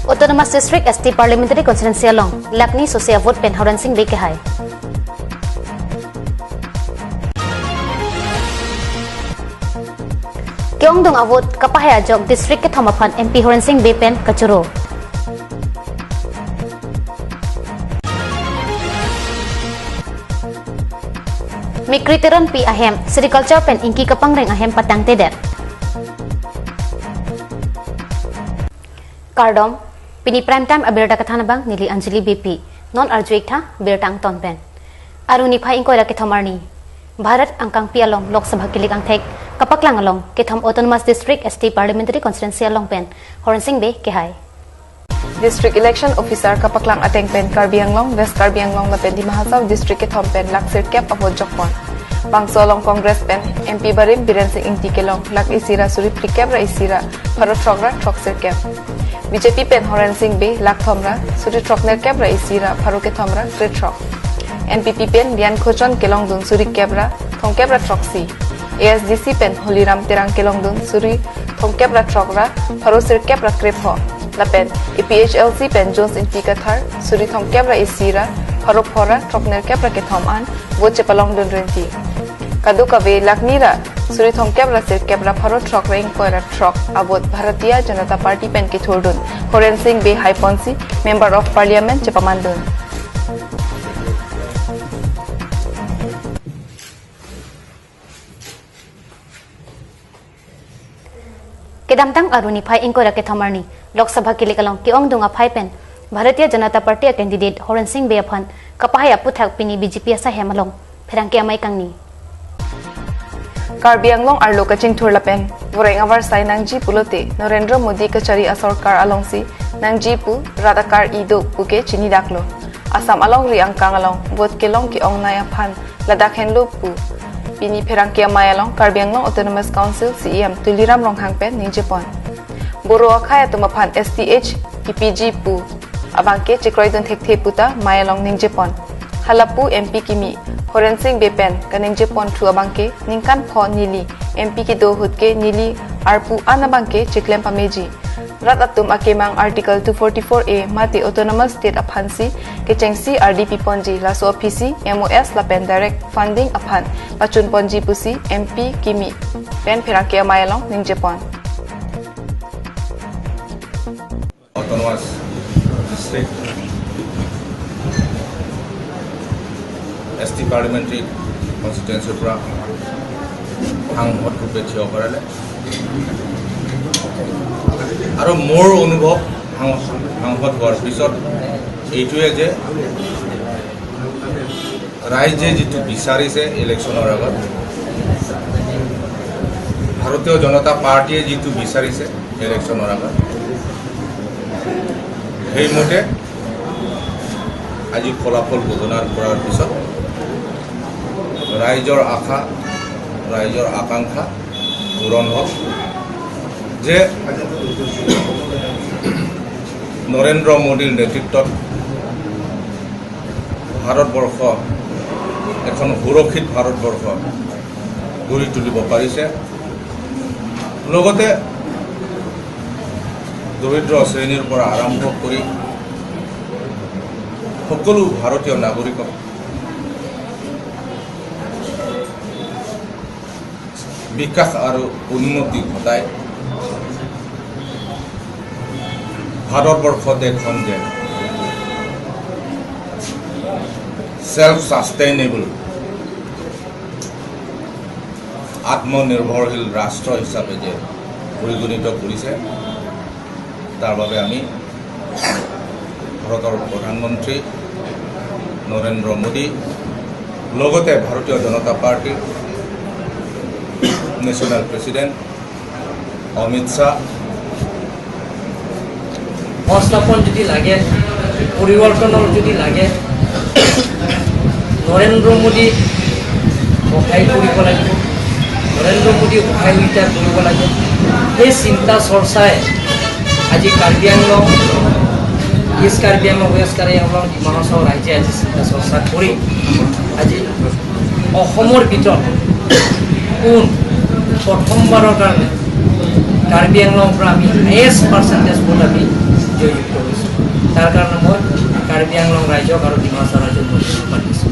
Autonomous District ST Parliamentary Constituency along Lakni Sosia vote pen Horen Singh Be kehai. Kyong dong avot kapahaya jok district ke thomaphan MP Horen Singh Be pen kachuro. Mikriteron pi ahem sericulture pen ingki kapangreng ahem patang teder. Kardom pini prime time abirta kathana bang nili Anjali BP non arjuik tha birtang ton pen. Aruni phai ingkoi ra ke thomarni Bharat angkang pi along Lok Sabha kilik angthek kapaklang along ke thom Autonomous District ST Parliamentary Constituency along pen Horen Singh Be kehai. District Election Officer Kapaklang Ateng Pen Karbi Anglong West Karbi Anglong la pen Dima Hasao District ke thom pen Laksir Cap avot jokpon Pangso along Congress pen MP Barim Biren Singh Ingti kelong lak isira suri free cap ra isira pharo throk ra throk sir cap BJP pen Horen Singh Be lak thomra suri throkner cap ra isira pharo ke thomra kre throk NPP pen Lian Khochon kelong dun suri cap ra thong cap ra throk si ASDC pen Holiram Terang kelong dun suri thong cap ra throk ra pharo sir cap ra kre pho Lapen EPHLC pen Jones inti kathar suri thong kebra isira pharo phora throkner kebra ke thom an wo chepalong dun renti kadu kave laknira suri thong kebra sir kebra pharo throk reng koira throk abot Bharatiya Janata Party pen ke thordun Horen Singh Be Haiponsi Member of Parliament chepamandun. Kedamtang aruni phai ingkora ke thamarni Lok Sabha ke lekalong ki ong dunga phai pen Bharatiya Janata Party candidate Horen Singh Be aphan kapahaya puthak pini BJP asa hemalong pherangke amai kangni. Karbi Anglong arlo kaching thurla pen voreng awar sai nangji pulote Narendra Modi kachari asarkar alongsi nangji pu radakar ido puke chini daklo Assam along ri angkang along bot kelong ki ong nai aphan Ladakh henlo pu pini pherangke amai along Karbi Anglong Autonomous Council CEM Tuliram Ronghang pen ningjepon Boro akhaya tumaphan STH KPG pu abangke chikroidun thekthei puta mayalong ningjepon Halapu MP kimi Horen Singh Be pen kaningjepon thu abangke ningkan pho nili MP ki do hutke nili arpu anabangke chiklem pameji rat atum akemang Article 244A mati Autonomous State aphansi kechengsi RDP ponji laso ofisi MOS lapen direct funding aphan pachun ponji pusi MP kimi pen pherangke mayalong ningjepon. Autonomous District ST Parliamentary Constituency পৰা সাংসদ ৰূপে থিয় কৰালে আৰু মোৰ অনুভৱ সাংসদ হোৱাৰ পিছত এইটোৱে যে ৰাইজে যিটো বিচাৰিছে ইলেকশ্যনৰ আগত ভাৰতীয় জনতা পাৰ্টীয়ে যিটো বিচাৰিছে ইলেকশ্যনৰ আগত সেইমতে আজি ফলাফল ঘোষণা কৰাৰ পিছত ৰাইজৰ আশা ৰাইজৰ আকাংক্ষা পূৰণ হ'ল যে নৰেন্দ্ৰ মোদীৰ নেতৃত্বত ভাৰতবৰ্ষ এখন সুৰক্ষিত ভাৰতবৰ্ষ গঢ়ি তুলিব পাৰিছে। লগতে দৰিদ্ৰ শ্ৰেণীৰ পৰা আৰম্ভ কৰি সকলো ভাৰতীয় নাগৰিকক বিকাশ আৰু উন্নতি ঘটাই ভাৰতবৰ্ষ দেশখন যে চেল্ফ ছাষ্টেইনেবল আত্মনিৰ্ভৰশীল ৰাষ্ট্ৰ হিচাপে যে পৰিগণিত কৰিছে তাৰ বাবে আমি ভাৰতৰ প্ৰধানমন্ত্ৰী নৰেন্দ্ৰ মোদী লগতে ভাৰতীয় জনতা পাৰ্টীৰ নেশ্যনেল প্ৰেচিডেণ্ট অমিত শ্বাহ সংস্থাপন যদি লাগে, পৰিৱৰ্তনৰ যদি লাগে, নৰেন্দ্ৰ মোদী সহায় কৰিব লাগিব, নৰেন্দ্ৰ মোদী সহায়িতা কৰিব লাগে। সেই চিন্তা চৰ্চাই আজি কাৰ্বি আংলং, ইষ্ট কাৰ্বি আংলং, ৱেষ্ট কাৰ্বি আংলং, ডিমা হাছাও ৰাইজে আজি চিন্তা চৰ্চা কৰি আজি অসমৰ ভিতৰত কোন প্ৰথমবাৰৰ কাৰণে কাৰ্বি আংলঙৰ পৰা আমি হায়েষ্ট পাৰ্চেণ্টেজ ভোট আমি জয়যুক্ত হৈছোঁ। তাৰ কাৰণে মই কাৰ্বি আংলং ৰাইজক আৰু ডিমা হাছাও ৰাইজক মই ধন্যবাদ দিছোঁ।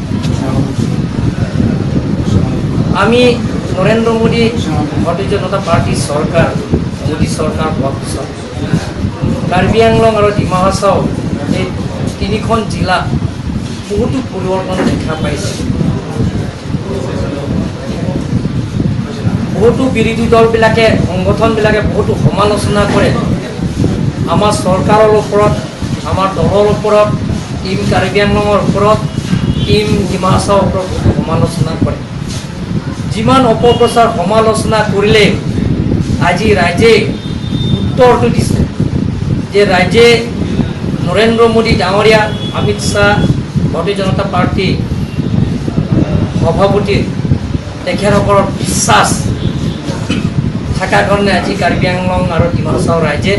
আমি নৰেন্দ্ৰ মোদী ভাৰতীয় জনতা পাৰ্টীৰ চৰকাৰ, মোদী চৰকাৰ হোৱাৰ পিছত কাৰ্বি আংলং আৰু ডিমা হাছাও এই তিনিখন জিলাত বহুতো পৰিৱৰ্তন দেখা পাইছে। বহুতো বিৰোধী দলবিলাকে, সংগঠনবিলাকে বহুতো সমালোচনা কৰে আমাৰ চৰকাৰৰ ওপৰত, আমাৰ দলৰ ওপৰত, টীম কাৰ্বি আংলঙৰ ওপৰত, টীম ডিমা হাছাওৰ ওপৰত বহুতো সমালোচনা কৰে। যিমান অপপ্ৰচাৰ সমালোচনা কৰিলে আজি ৰাইজে উত্তৰটো দিছে যে ৰাইজে নৰেন্দ্ৰ মোদী ডাঙৰীয়া, অমিত শ্বাহ, ভাৰতীয় জনতা পাৰ্টী সভাপতিৰ তেখেতসকলৰ বিশ্বাস থকাৰ কাৰণে আজি কাৰ্বি আংলং আৰু ডিমা হাছাও ৰাইজে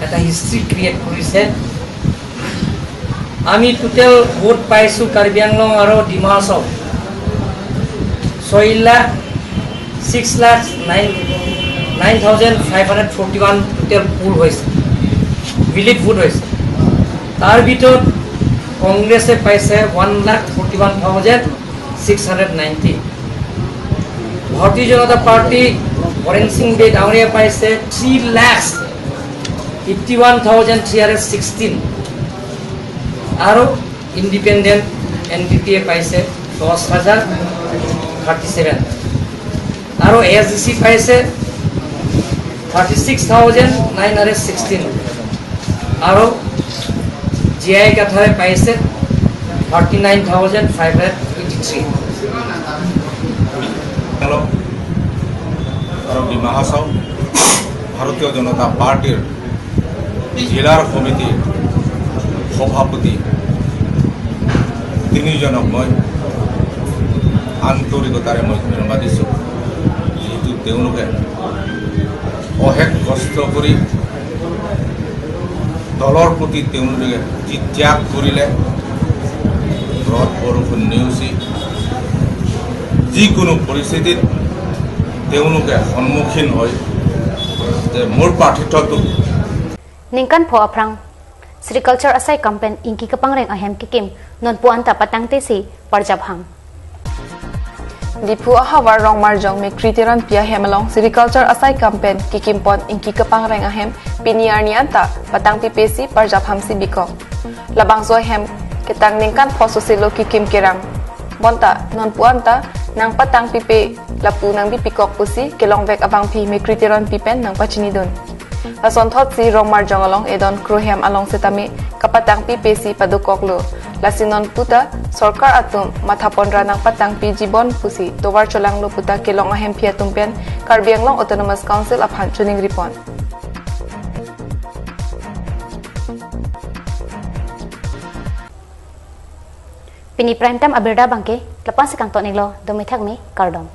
এটা হিষ্ট্ৰী ক্ৰিয়েট কৰিছে। আমি টোটেল ভোট পাইছোঁ কাৰ্বি আংলং আৰু ডিমা হাছাও 6,09,9,541 টোটেল পোল হৈছে, ভিলিড ভোট হৈছে। তাৰ ভিতৰত কংগ্ৰেছে পাইছে 1,41,690, ভাৰতীয় জনতা পাৰ্টী হৰেণ সিং বে ডাঙৰীয়া পাইছে 3,51,316 আৰু ইণ্ডিপেণ্ডেণ্ট এন পি পিয়ে পাইছে 10,037 আৰু এছ ডি চি পাইছে 36,916 আৰু জি I কাথাৰে পাইছে 39,583। আৰু ডিমা হাছাও ভাৰতীয় জনতা পাৰ্টীৰ জিলাৰ সমিতিৰ সভাপতি তিনিজনক মই আন্তৰিকতাৰে মই ধন্যবাদ দিছোঁ, যিহেতু তেওঁলোকে অশেষ কষ্ট কৰি দলৰ প্ৰতি তেওঁলোকে যি ত্যাগ কৰিলে, ৰদ বৰষুণ নেওচি যিকোনো পৰিস্থিতিত তেওঁলোকে সন্মুখীন হৈ যে মোৰ প্ৰাৰ্থিত্বটো Ningkan pho aprang Sericulture asai campaign ingki kapangreng ahem kikim non pu anta patang te si parjab hang Diphu ahawar rongmar jong me kriteran pia hemalong sericulture asai campaign kikim pon ingki kapangreng ahem piniar nianta patang pipesi parjab hamsi bikok labang zo hem ketang ningkan pho sosilo kikim kerang bonta non pu anta nang patang pipe lapu nang bi pikok pusi kelong vek abang phi me kriteran pipen nang pachini don lason thot si rongmar jong along edon krohem along setami kapatang pipesi padukok lo lasinon puta sarkar atum mathapon ranang patang pi jibon pusi towar cholang lo puta kelong ahem phia tumpen Karbi Anglong Autonomous Council aphan chuning ripon Pini prime time abirda bangke lapan sikang to ninglo domithak mi kardom.